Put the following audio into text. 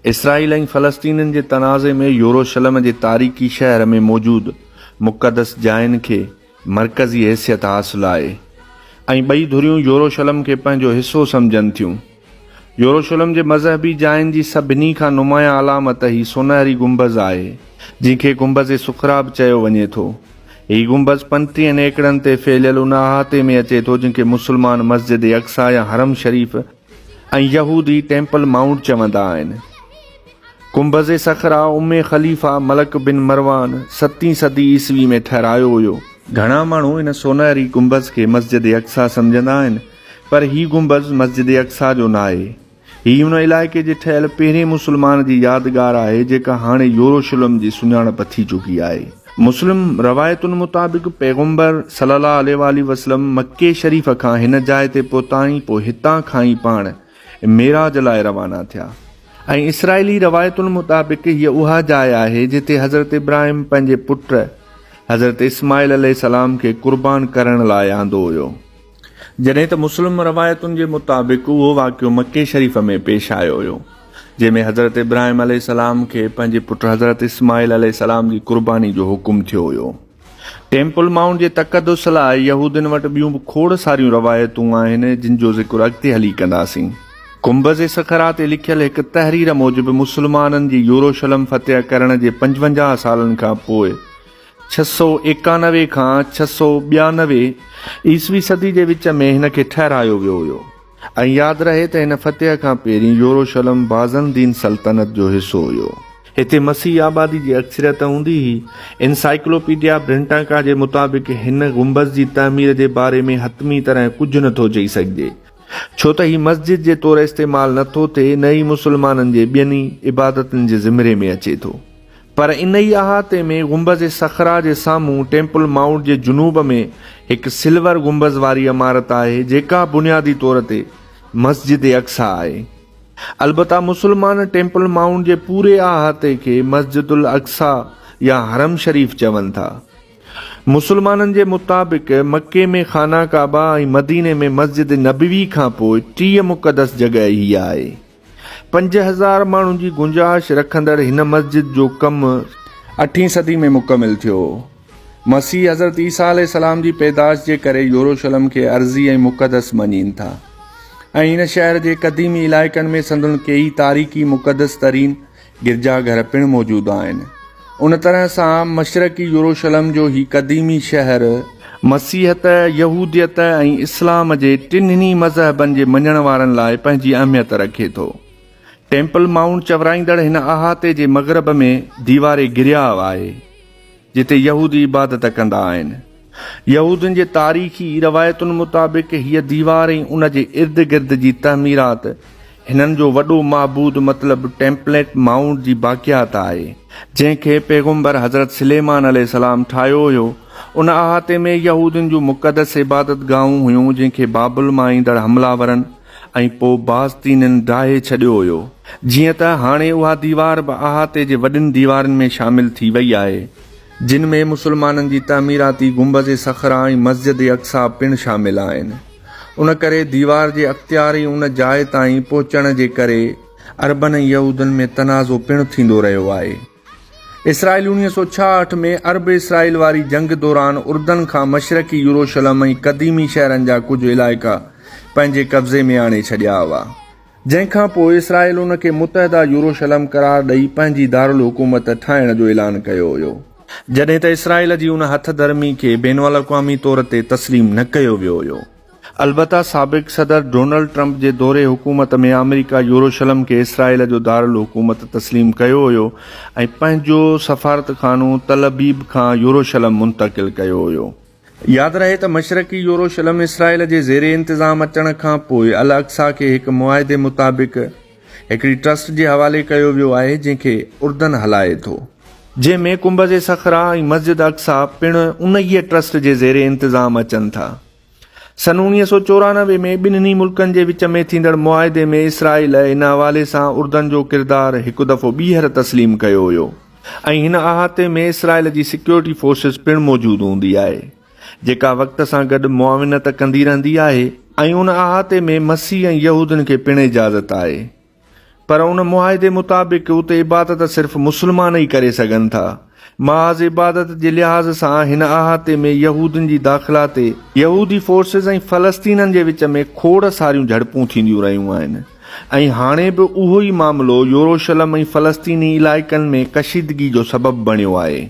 اسرائيل ۽ فلسطينين جي تنازعي ۾ يوروشلم جي تاريخي شهر ۾ موجود مقدس جاين کي مرڪزي حيثيت حاصل آهي ۽ ٻئي ڌريون يوروشلم کي پنهنجو حصو سمجهن ٿيون. يوروشلم جي مذهبي جاين جي سڀني کان نمايان علامت هي سونهري گنبذ آهي، جنهن کي گنبذ صخريٰ به چيو وڃي ٿو. هي گنبذ پنٽيهن ايڪڙن تي ڦهليل ان احاطي ۾ اچي ٿو، جنهن کي مسلمان مسجد اقصيٰ يا حرم شريف ۽ يهودي ٽيمپل مائونٽ چوندا آهن. گنبذ صخره ام خليفه ملڪ بن مروان ستين صدي عيسوي ۾ ٺهرايو هيو. گهڻا ماڻهو هن سونهري گنبذ کي مسجد اقصيٰ سمجهندا آهن، پر هي گنبذ مسجد اقصيٰ جو ناهي. هي هن علائقي جي ٺهيل پهرين مسلمان جي يادگار آهي، جيڪا هاڻي يوروشلم جي سڃاڻپ ٿي چڪي آهي. مسلم روايتن مطابق پيغمبر صلي الله عليه واٰله وسلم مڪي شريف کان هن جاء تي پهتا ۽ پوء هتان کان ئي پاڻ معراج لاء روانا ٿيا ۽ اسرائيلي روايتن مطابق هيء اها جاء آهي جتي حضرت ابراهيم پنهنجي پٽ حضرت اسماعيل عليه السلام کي قربان ڪرڻ لاء آندو هيو. جڏهن ته مسلم روايتن جي مطابق اهو واقعو مڪي شريف ۾ پيش آيو هيو، جنهن ۾ حضرت ابراهيم عليه السلام کي پنهنجي پٽ حضرت اسماعيل عليه السلام جي قرباني جو حڪم ٿيو هيو. ٽيمپل مائونٽ جي تقدس لاء يهودين وٽ ٻيون به کوڙ ساريون روايتون آهن، جن جو ذڪر اڳتي هلي ڪنداسين. گنبذ صخره تي لکيل هڪ تحرير موجب مسلمانن جي يوروشلم فتح ڪرڻ جي 55 سالن کان پوء 691 کان 692 عيسوي صدي جي وچ ۾ هن کي ٺهرايو ويو هيو ۽ ياد رهي ته هن فتح کان پهرين يوروشلم بازنطين سلطنت جو حصو هيو. هتي مسيحي آبادي جي اڪثريت هوندي هئي. انسائيڪلوپيڊيا برٽانڪا جي مطابق هن گنبذ جي تعمير جي باري ۾ حتمي طرح ڪجهه نه ٿو چئي سگهجي ڇو ته هي مسجد جي طور استعمال نه ٿو ٿئي نه ئي مسلمانن جي ٻين عبادتن جي زمري ۾ اچي ٿو. پر انهيء احاطي ۾ گنبذ صخره جي سامهون ٽيمپل مائونٽ جي جنوب ۾ هڪ سلور گنبذ واري عمارت آهي، جيڪا بنيادي طور تي مسجد اقصيٰ آهي. البته مسلمان ٽيمپل مائونٽ جي پوري احاطي کي مسجد الاقصيٰ يا حرم شريف چون ٿا. مسلمانن جي مطابق مڪي ۾ خانه ڪعبه ۽ مديني ۾ مسجد نبوي کان پوء ٽين مقدس جڳهه هيء آهي. 5000 ماڻهن جي گنجائش رکندڙ هن مسجد جو ڪم اٺين صدي ۾ مڪمل ٿيو. مسيح حضرت عيسيٰ عليه السلام جي پيدائش جي ڪري يروشلم کي ارضي ۽ مقدس مڃين ٿا ۽ هن شهر جي قديمي علائقن ۾ سندن ڪيئي تاريخي مقدس ترين گرجا گهر پڻ موجود آهن. ان طرح سان مشرقي يروشلم جو هي قديمي شهر، مسيحيت، يهوديت ۽ اسلام جي ٽنهي مذهبن جي مڃڻ وارن لاء پنهنجي اهميت رکي ٿو. ٽيمپل مائونٽ چورائيندڙ هن احاطي جي مغرب ۾ ديوار گرياء آهي. جتي يهودي عبادت ڪندا آهن. يهودين جي تاريخي روايتن مطابق هيء ديوار ۽ ان جي ارد گرد جي تعميرات هنن جو وڏو معبود مطلب ٽيمپليٽ مائونٽ جي باقيات آهي، جنهن کي پيغمبر حضرت سليمان عليه السلام ٺاهيو هيو. ان احاطي ۾ يهودين جون مقدس عبادت گاهون هيون، جنهن کي بابل مان ايندڙ حمله آورن ۽ پوء بازطينين ڊاهي ڇڏيو هيو. جيئن ته هاڻي اها ديوار به احاطي جي وڏين ديوارن ۾ شامل ٿي وئي آهي، جن ۾ مسلمانن جي تعميراتي گنبذ صخره ۽ مسجد اقصيٰ پڻ شامل آهن. ان ڪري ديوار جي اختيار ۽ ان جاء تائين پهچڻ جي ڪري عربن ۽ يهودين ۾ تنازعو پڻ ٿيندو رهيو آهي. اسرائيل 1966 ۾ عرب اسرائيل واري جنگ دوران اردن کان مشرقي يروشلم ۽ قديمي شهرن جا ڪجهه علائقا پنهنجي قبضي ۾ آڻي ڇڏيا هئا، جنهن کان پوء اسرائيل ان کي متحده يروشلم قرار ڏئي پنهنجي دارالحڪومت ٺاهڻ جو اعلان ڪيو هيو. جڏهن ته اسرائيل جي ان هٿ ڌرمي کي بين الاقوامي طور تي تسليم نه ڪيو ويو هيو. البته سابق صدر ڊونلڊ ٽرمپ جي دور حڪومت ۾ آمريڪا يروشلم کي اسرائيل جو دارالحڪومت تسليم ڪيو هيو ۽ پنهنجو سفارتخانو تل ابيب کان يروشلم منتقل ڪيو هيو. ياد رهي ته مشرقي يروشلم اسرائيل جي زير انتظام اچڻ کان پوء الاقصيٰ کي هڪ معاهدي مطابق هڪڙي ٽرسٽ جي حوالي ڪيو ويو آهي جنهن کي اردن هلائي ٿو. جنهن ۾ گنبذ صخره ۽ مسجد اقصيٰ پڻ انهيء ٽرسٽ جي زير انتظام اچن ٿا. سن 1994 ۾ ٻنهي ملڪن جي وچ ۾ ٿيندڙ معاهدي ۾ اسرائيل ان حوالي سان اردن جو ڪردار هڪ دفعو ٻيهر تسليم ڪيو هيو ۽ هن احاطي ۾ اسرائيل جي سيڪيورٽي فورسز پڻ موجود هوندي آهي جيڪا وقت سان گڏ معاونت ڪندي رهندي آهي ۽ ان احاطي ۾ مسيح ۽ يهودين کي پڻ اجازت آهي. پر ان معاهدي مطابق اتي عبادت صرف مسلمان ئي ڪري سگهن ٿا. محاذ عبادت جي لحاظ سان هن احاطي ۾ يهودين جي داخلا تي يهودي فورسز ۽ فلسطينن جي وچ ۾ کوڙ ساريون جهڙپون ٿينديون رهيون آهن ۽ هاڻي به اهو ئي معاملو يوروشلم ۽ فلسطيني علائقن ۾ ڪشيدگي جو سبب بڻيو آهي.